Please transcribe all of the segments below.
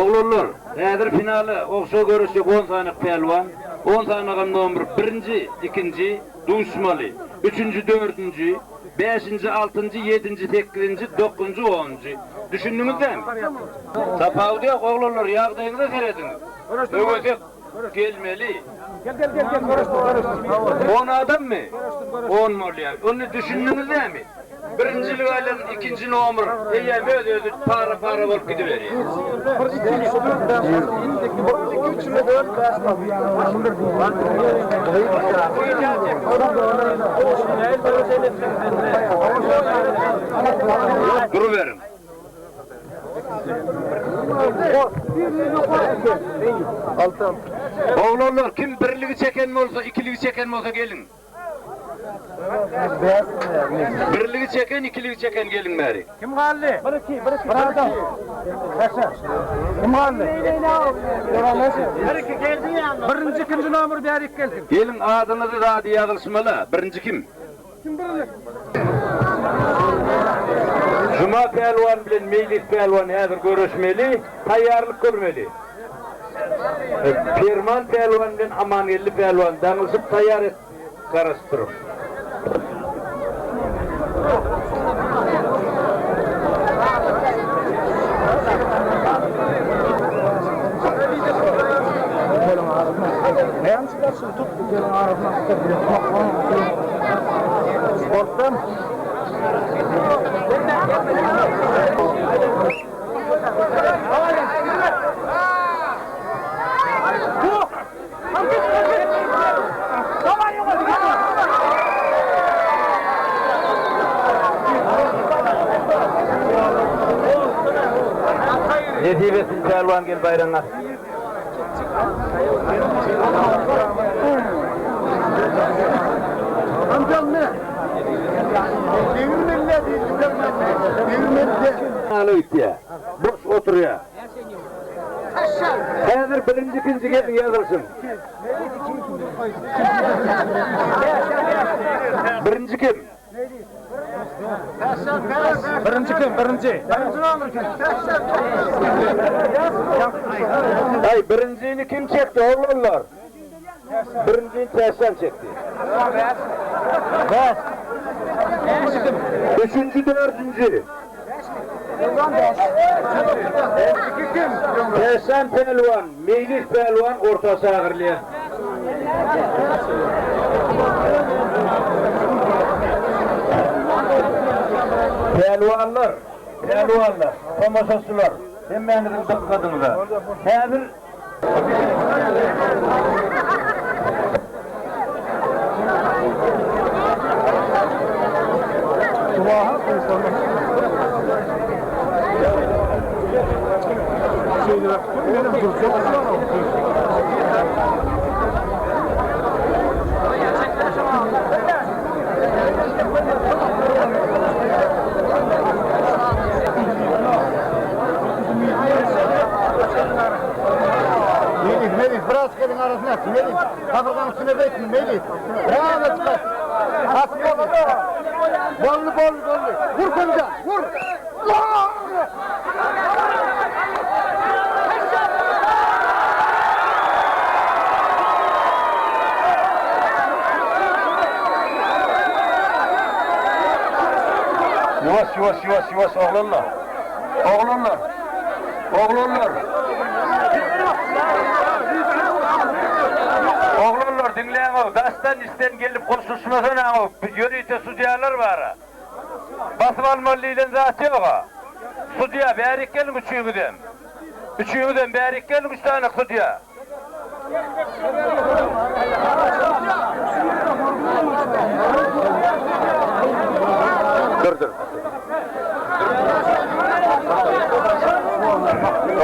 Oglanlar, häzir finala ogşa göreşjek on sanyk pälwan, on sanygam nomer birinji, ikinji duşmaly, üçünji, dördünji, bäşinji, altynjy, ýedinji, sekizinji, dokuzynjy, onunjy. Düşündiňiz dämi? Tapawudy ýok, oglanlar, ýagdaýyňyza serediň. Höwesek gelmeli. On adammy? On bolýar. Onda düşündiňiz dämi? Birinjilik alan ikinji nomer eýýäm öz-özi para-para bolup gidiberýär. Duruberiň. Oglanlar kim birligi çeken bolsa, ikiligi çeken bolsa geliň. Birligi çeken, ikiligi çeken geliň bäri. Kim galdy? Bir iki, bir iki, bir adam. Kim galdy? Bir iki geldi ýa. Birinji, ikinji nomer bärik gelsin. Geliň adyňyzy zady ýazylyşmaly. Birinji kim? Kim birlik? Juma pälwan bilen Meýlis pälwan häzir göreşmeli, taýýarlyk görmeli. Perman pälwan bilen Amangeldi pälwan daňylyşyp taýýar et, garaşyp duruň. Nesip etsin pälwan gel baýragyňy al. Boş oturýar. Häzir birinji ikinji gelin ýazylyşyň. Birinji kim? Birinji kim? Birinji. Aý birinjini kim çekdi oglanlar? Birinjini Täşjan çekdi. Bäş. Üçünji, dördünji. Täşjan pälwan, Meýlis pälwan orta çagyrylýar. Pälwanlar, pälwanlar, tomaşaçylar, hemmäňiziň dykgatyňyza. Häzir Melis, Melis, biraz gelin arasına aç, Melis. Kaburganın üstüne bekle, Melis. Bravo çıkar. Atma baba. Bollu, bollu, bollu. Vur konuca, vur. Ýuwaş, ýuwaş, ýuwaş, ýuwaş oglanlar. Oglanlar. Oglanlar. Oglanlar diňläňow, daşdan içden gelip goşulyşmasanaňow, ýörite sudýalar bar-a. Basyp almaly diýlen zat ýog-a. Sudýa, bärik geliň üçüňizem. Üçüňizem bärik geliň üç sany sudýa. Dur, dur.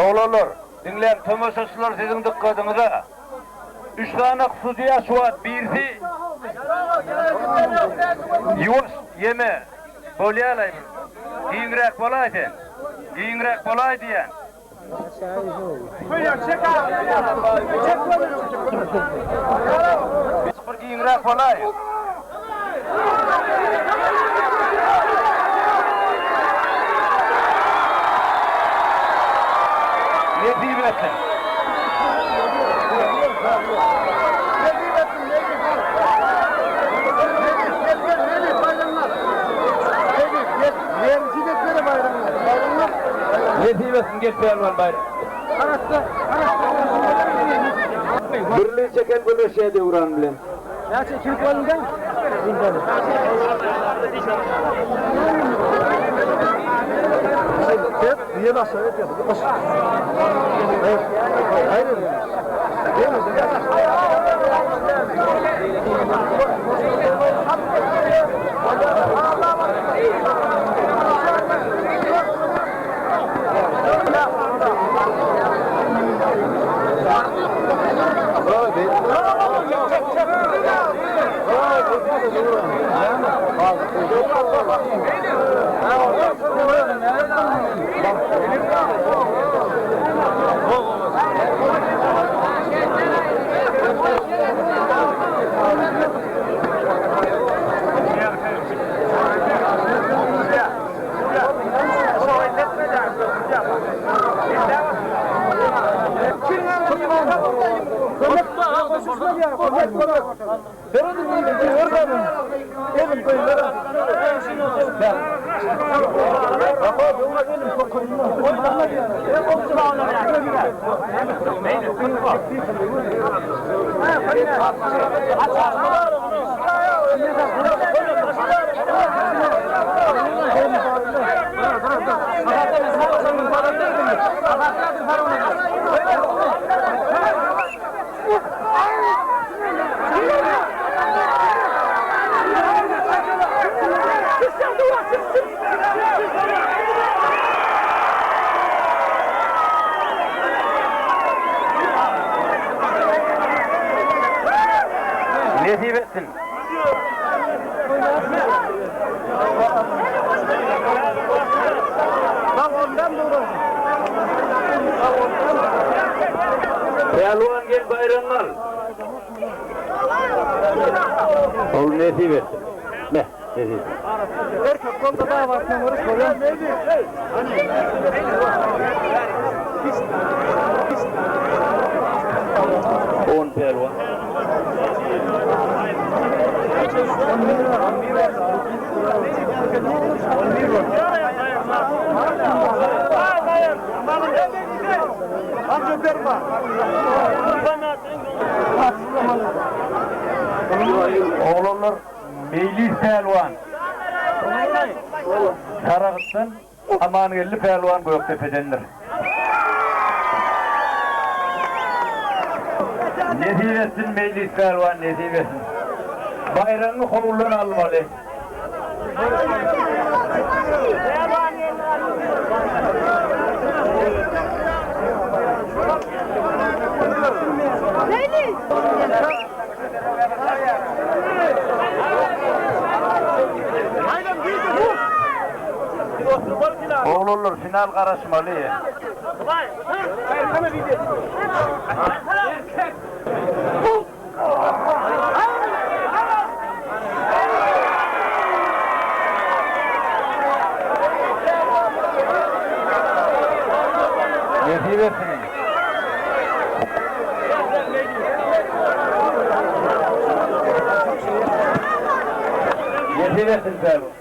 Oglanlar, diňläň, tomaşaçylar siziň dykgatyňyza. Üç sany sudýa şu wagt birisi Ýuwaş, ýeme. Bolýalaý bir. Giňräk bolaý sen. Giňräk bolaý diýýän. bir giňräk bolaý. Nesip etsin. Nesip etsin Mejlis al. Mejlis gel gel Mejlis baýramlar. Mejlis gel. Ýeriji getsene baýramlar. Baýramlar. Nesip etsin gel pälwan Baýram. Arassa. Arassa. Birli çeken göreşýär Döwran bilen. Näçe ikilik boldy? Niye aşağı yapıyorsun? Hayır. Nesip etsin. Pälwan gel baýragyňy al. Ol nesip etsin. Ne, nesip etsin. Erkek kolda daha var. On pälwan. Oglanlar Meýlis pälwan. Saragtdan Amangeldi pälwan Gökdepedendir. Nesip etsin Meýlis pälwan nesip etsin. Baýragyňy howludan almaly. Oglanlar final garaşmaly. Nesip etsin. Nesip etsin pälwan.